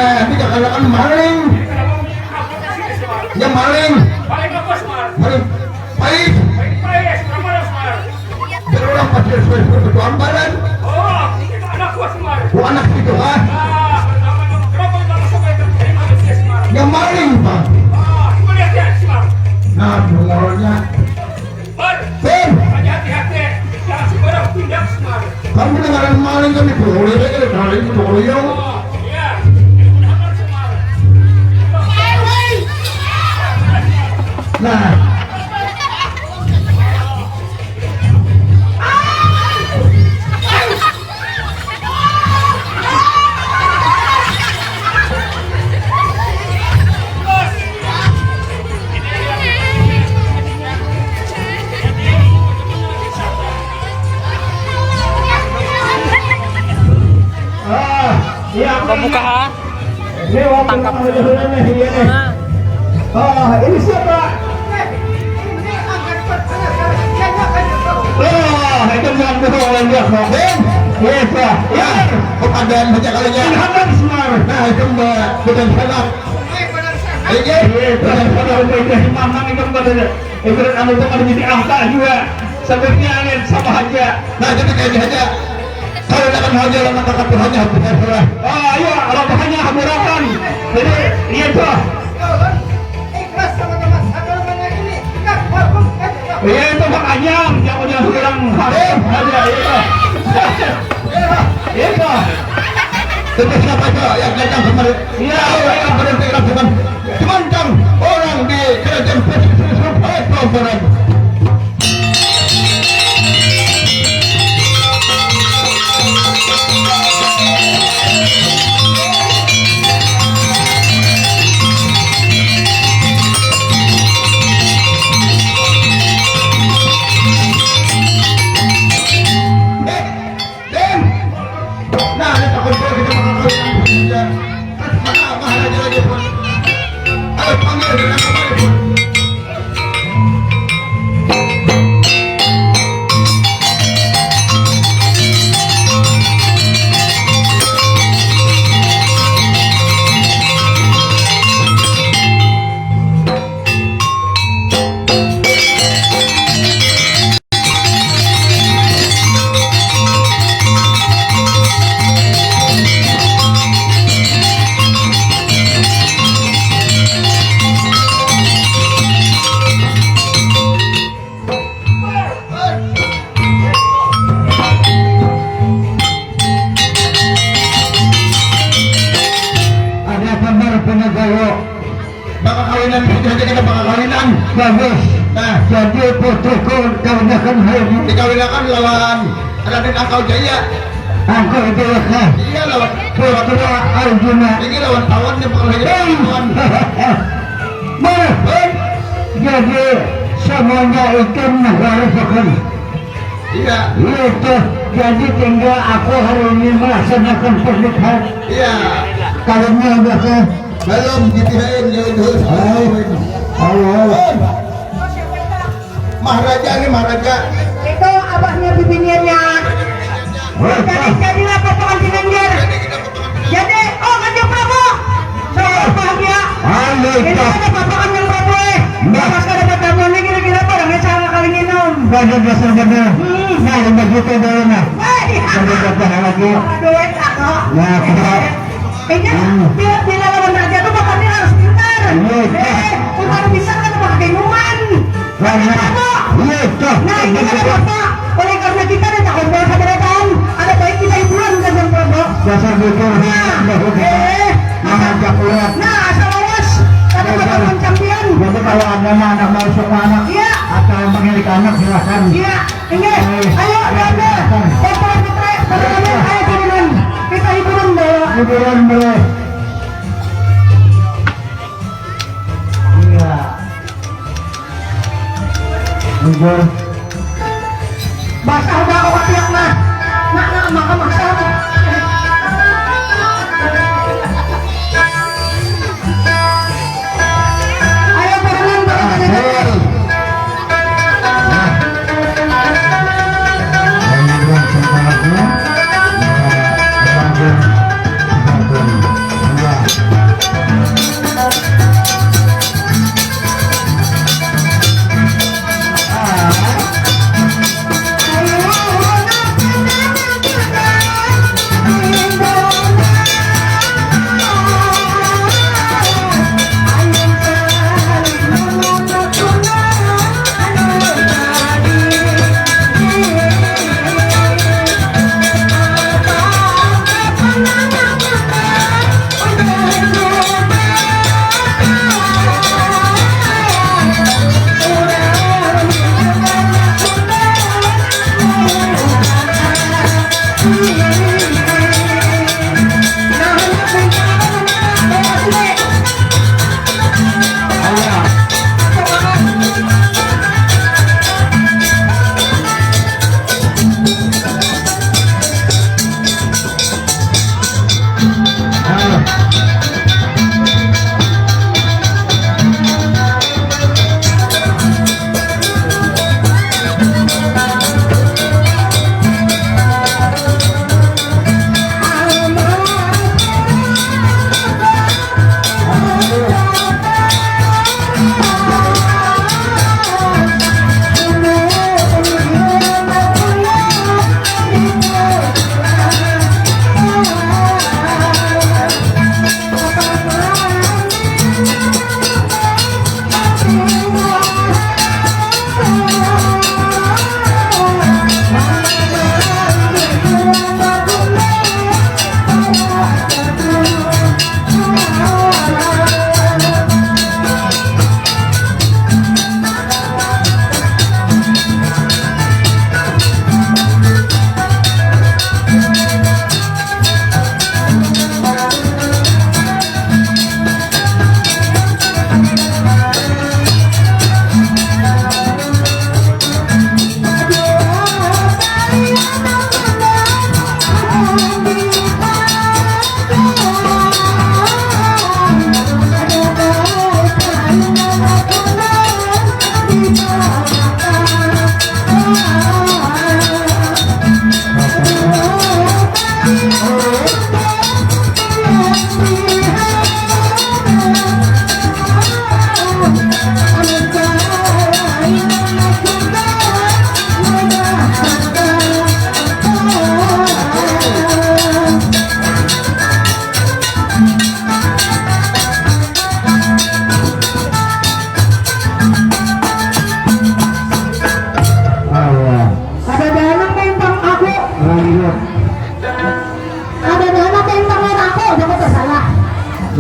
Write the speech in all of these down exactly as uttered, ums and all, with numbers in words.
Tapi kakanakan maling. Ya maling. Maling. Pais. Biar orang pas dia suai suai betuan badan. Oh, anak situ ah. Ya maling pak. Nah, bungornya. Bar. Bar. Hati-hati, hati. Jangan sembarang tindak, Semar. Kamu dengaran maling kami boleh, kali itu boleh ya. Oh, iya. Ini benar, Semar. Nah. Ah, iya, aku Pembukaan. Ini waktu Tangkap. Iya nih. Ah, ini siapa? Wah, itu jangan bohong, dia bohong. Iya, Pak. Ya, kepadan baca kalinya. Ini Hasan Semar. Nah, itu Mbak, bukan salah. Iya, bukan salah. Ini Mamang itu, Mbak. Ibarat anu tu kada jadi angka jua. Sababnya angin sama haja. Nah, jadi kayak ini haja. Kalau dah kenal jalan maka katuhannya hampir salah. Ah, iya, robohnya hamurakan. Jadi, iya tu. Ikhlas sama teman satu mana ini. Iya, itu makanya yang udah bilang harus ada itu. Itu. Itu siapa itu yang datang kemarin? Iya, iya, benar, benar, benar. Cuman kan orang di kerajaan pesisir sampai pelan. Nah, ada takut kalau kita bakal kawin sama dia. Terus mana maharaja lagi pun. Ayo panggil dengan apa pun. Ada kabar penegoro. Bakakawinan, itu haja kita bakakawinan. Bagus. Nah. Jadi putriku kawinakan hari ini. Dikawinakan lawan Raden Angkau Jaya. Angkau Jaya kah? Iya, lawan Putra Arjuna. Ini lawan pawan yang bakal lagi lawan. Mana? Jadi semuanya itu mengharuskan. Iya. Iya tuh. Jadi tinggal aku hari ini melaksanakan pernikahan. Iya. Kalau ini udah ke Belum dipihain jauh-jauh. Hai. Halo. Maharaja nih, Maharaja. Itu abahnya bibiniannya. Jadi, jadilah potongan Ginanjar. Jadi, oh, Kanjeng Prabu. Selamat bahagia. Halo, ini ada potongan Kanjeng Prabu, eh. Enggak. Pas kada bertamu ini kira-kira barangnya salah kali minum. Enggak ada dasar benar. Hmm. Nah, ada begitu dulu, nah. Eh, iya. Ada berapa lagi? Aduh, eh, tak kok. Nah, kita Kayaknya bila, bila lawan raja tuh makannya harus pintar. Iya, eh, kalau bisa kan pakai minuman. Karena, iya, tuh. Nah, ini kan apa? Oleh karena kita ada tahunan sabarataan, ada baik kita hiburan kan, Bang Prabu? Dasar bocor. Nah, eh, mengajak urat. Nah, asal awas, ada patungan champion. Jadi kalau ada anak mau suka anak, iya, atau mengiliki anak, silakan. Iya. Inggih, ayo, Belanda. Putra-putri, putra-putri, ayo turunan. Kita hiburan, Bawa. Hiburan, Bawa. Iya. Hibur. Basah dah aku katiak nah. Nak, nak, maka maksa. Ayo, turunan, Bawa. Nah. Nah, ini dua tempat, ya. Nah,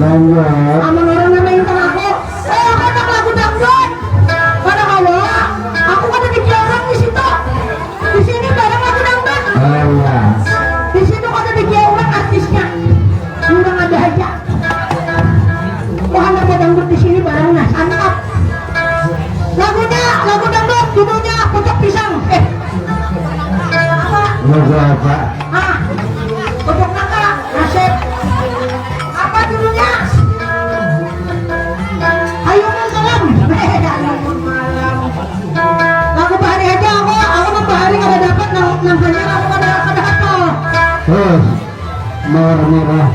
Amun orang namain ka aku, "Eh, aku handak lagu dangdut." Kada kawa. Aku kada dikira orang di situ. Di sini barang lagu dangdut. Di situ kada dikira orang artisnya. Orang ada aja. Wah, lagu dangdut di sini barang, nah, santap. Lagunya, lagu dangdut, judulnya Pucuk Pisang. Eh. Apa? Lagu apa? Ah, Pucuk Nangka, nasib. Apa judulnya? Hayu Mun Malam. Eh, Hayu Mun Malam. Lagu bahari aja aku, aku mun bahari kada dapat nang, nang hanyar aku kada, kada hafal. Terus. Mawar merah.